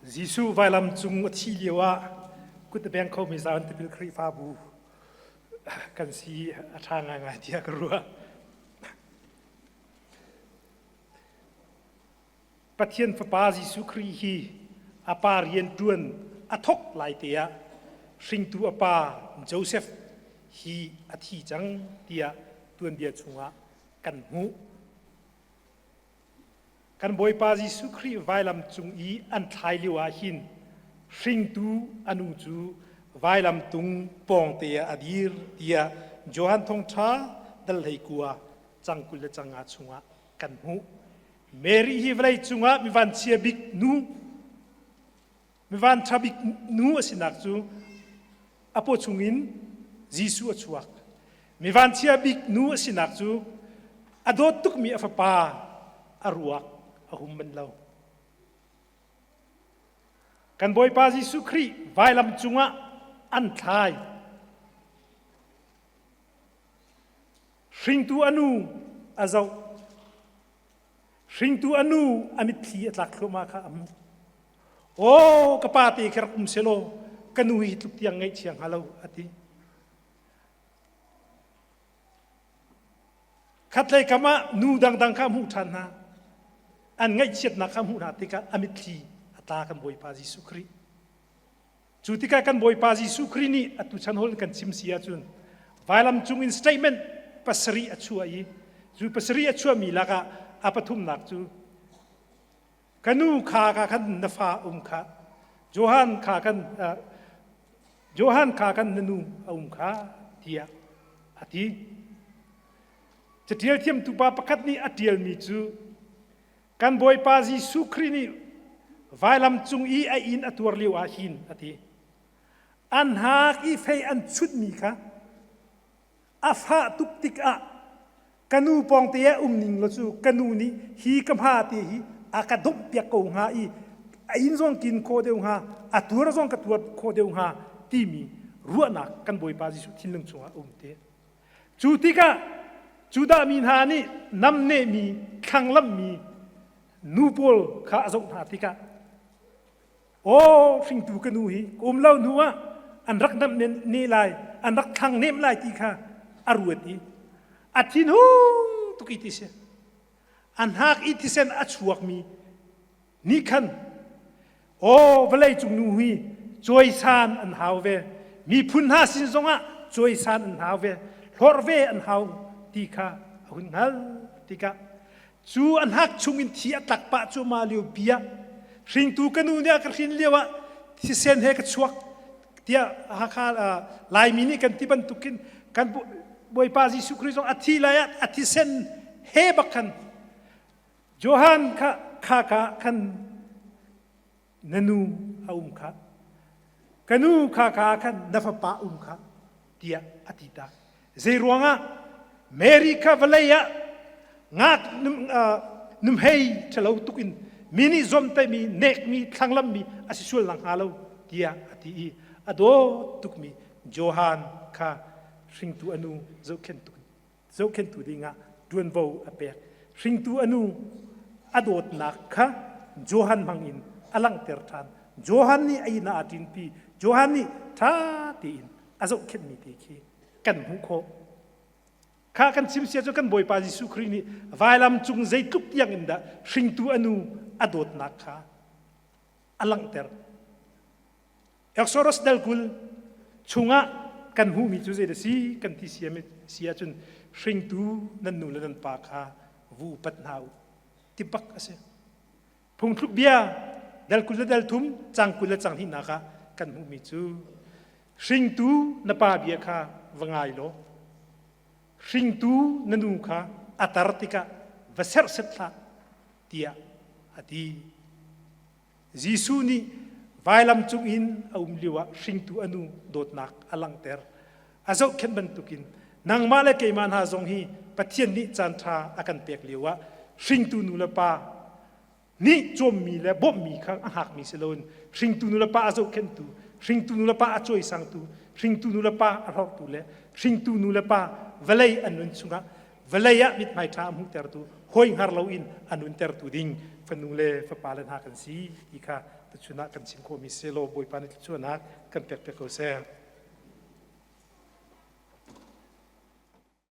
Jesuh vailam cung a thi lio ah kut a beng khomi Zion tipil Khrihfabu kan si a ṭha ngaingai tiah ka ruah. Pathian Fapa Jesuh Khrih hi a pa rian ṭuan a thawk lai te ah hringtu a pa Joseph hi a thi cang tiah tuanbia chungah kan hmuh. Kan Bawipa Jesuh Khrih vailam cung i an thlai lio ah hin hringtu a nu cu vailam tung pawngte ah a dir tiah Johan Thawngṭha dal 19 cang 20 le cang nga chungah kan hmuh. Mary hi vawlei cungah mi vanchia bik nu, mi vanṭha bik nu a sinak cu a paw chungin Jesuh a chuak. Mi vanchia bik nu a sinak cu a dawt tukmi a fapa a ruak a hum manh lo. Kan Bawipa Jesuh Khrih vailam cungah an thlai. Hringtu a nu a zoh. Hringtu a nu a mitthli a tlak thluahmah kha a hmuh. Aw ka pa te khi rak um selaw ka nu hi tluk tiang ngaihchia hnga lo a ti. Khatlei kam ah nu dangdang kha a hmuh ṭhan hna. An ngaihchiatnak kha a hmuh hna tikah a mitthli a tla kan Bawipa Jesuh Khrih. Cu tikah kan Bawipa Jesuh Khrih nih atu chan hol kan chim si ahcun vailam cung in statement pasarih a chuah i cu pasarih a chuahmi lakah a pathumnak cu ka nu kha ka khan na fa um kha Johan kha kan Johan kha kan na nu a um kha tiah a ti. Catial thiamtu pa pakhat nih a ṭialmi cu kan Bawipa Jesuh Khrih nih vailam cung i a inn a tuar lio ah hin a ti. An hak i fei an chutmi kha a fah tuk tikah ka nu pawngte ah um ning law cu ka nu nih hi ka hma te hi a ka domh piak ko hnga i a inn zong kin khawh deuh hnga a tuar zong ka tuar khawh deuh hnga timi ruahnak kan Bawipa Jesuh thinlung chungah a um te. Cu tikah Judah mi hna nih namnehmi thlanglammi nu pawl kha a zoh hna tikah Aw hringtu ka nu hi ka um lo hnu ah an rak namh ne lai an rak thlang nem lai ti kha a ruat i a thinhung tuk i ti si a hnak i thisen a chuakmi nih khan aw vawlei cung nu hi cawisan an hau ve miphun hna sin zongah cawisan an hau ve hlorh ve an hau ti kha a hun hngal tikah Cu a hnak chungin thi a tlak pah cuahmah lio pi ah hringtu ka nu nih a ka hrin lio ah thisen he ka chuak tiah Hakha Laimi nih kan ti bantukin kan Bawipa Jesuh Khrih zong a thi lai ah a thisen he bak khan Johan kha kha ka khan na nu a um kha ka nu kha ka khan na fapa um kha tiah a ti ta zei ruangah Mary kha vawlei ah ngak numhei ṭhalo tuk in mi nih zomtaihmi nekmi thlanglammi a si sual nak hnga lo tiah a ti i a dawt tukmi Johan kha hringtu a nu zohkhenhtu zohkhenhtu dingah ṭuanvo a pek. Hringtu a nu a dawtnak kha Johan hmangin a langhter ṭhan. Johan nih a inn ah aa ṭinpi. Johan nih ṭha tein a zohkhenhmi te khi kan hmuh khawh. Kha kan chim sia cu kan Bawipa Jesuh Khrih nih vailam cung zeitluk tiang in dah hringtu a nu a dawtnak kha a langhter. Exodus dal 20 chungah kan hmuhmi cu zei si kan ti si ahcun hringtu nan nu le nan pa kha vu upat hna u ti bak a si. Phungthluk bia dal 20 le dal thum cang 20 le cang hnihnak ah kan hmuhmi cu hringtu na pa bia kha va ngai law hringtu na nu kha a tar tikah va serhset hlah tiah a ti. Jesuh nih vailam cungin a um lioah hringtu a nu dawtnak a langhter. A zohkhenh bantukin nangmah le keimah hna zong hi Pathian nih caanṭha a kan pek lioah hringtu nu le pa nih cawmmi le bawmhmi kha a hngakmi si loin hringtu nu le pa a zohkhenhtu, hringtu nu le pa a cawisangtu, hringtu nu le pa a hlorhtu le hringtu nu le pa vawlei an nun chungah vawlei ah mithmai ṭha a hmuhtertu hawi hngar loin a nuntertu ding. fanu le fapa le hna kan si ti kha tuchun ah kan chim khawhmi si law Bawipa nih thluachuahnak kan pek piak ko seh.